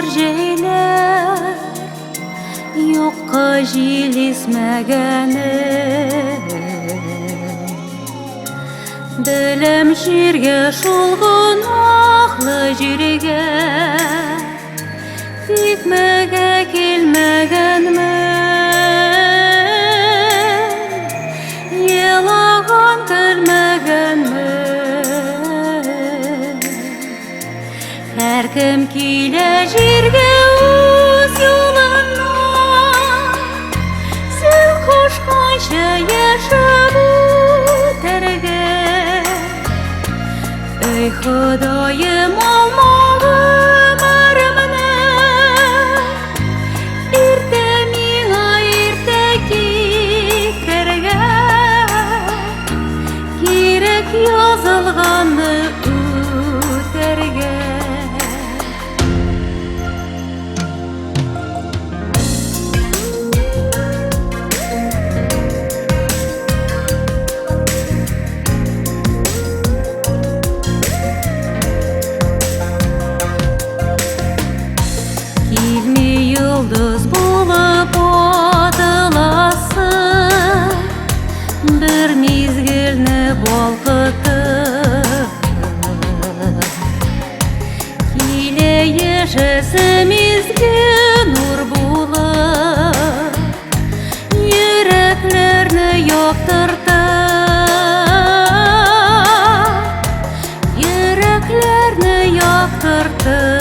Язлар, җәйләр юкка җил исмәгәнен. Беләм җиргә шул гөнаһлы җиргә тикмәгә килмәгәнмен. Елаган көлмәгәнмен. Һәркем килә җиргә үз юлыннан, Син кушканча яшәп үтәргә. Эй, Ходаем, алма гомеремне, Иртә миңа иртә китәргә. Кирәк язылганны үтәргә. Килми йолдыз булып атыласы, Бер мизгелне балкытып. Килә яшәсем изге нур булып, Йөрәкләрне яктыртып, Йөрәкләрне яктыртып.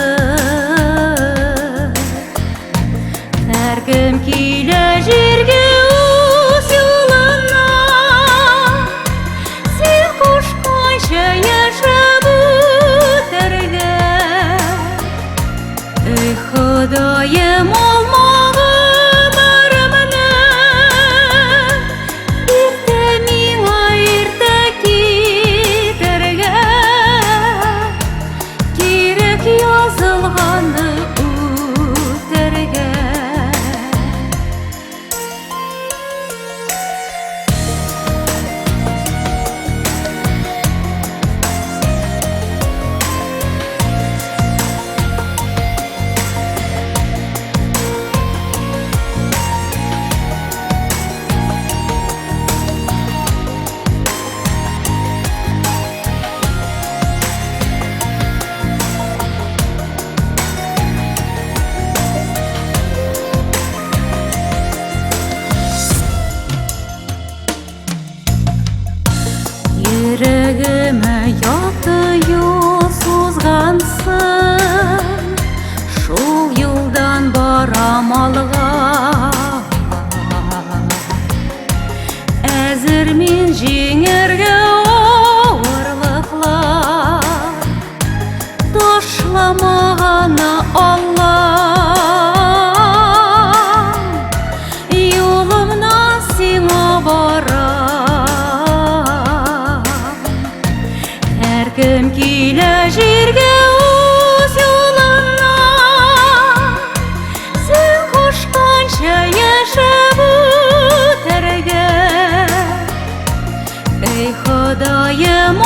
Һәркем килә җиргә үз юлыннан, Син кушканча яшәп үтәргә. Эй, Ходаем, алма гомеремне, Иртә миңа иртә китәргә. Кирәк язылганны үтәргә. Йөрәгемә якты юл сузгансың, Шул юлдан барам алга. Әзер мин җиңәргә авырлыклар, Ташламаганы Аллам. Юлымнан сиңа барам. Һәркем килә җиргә үз юлыннан, Син кушканча яшәп үтәргә. Эй, Ходаем,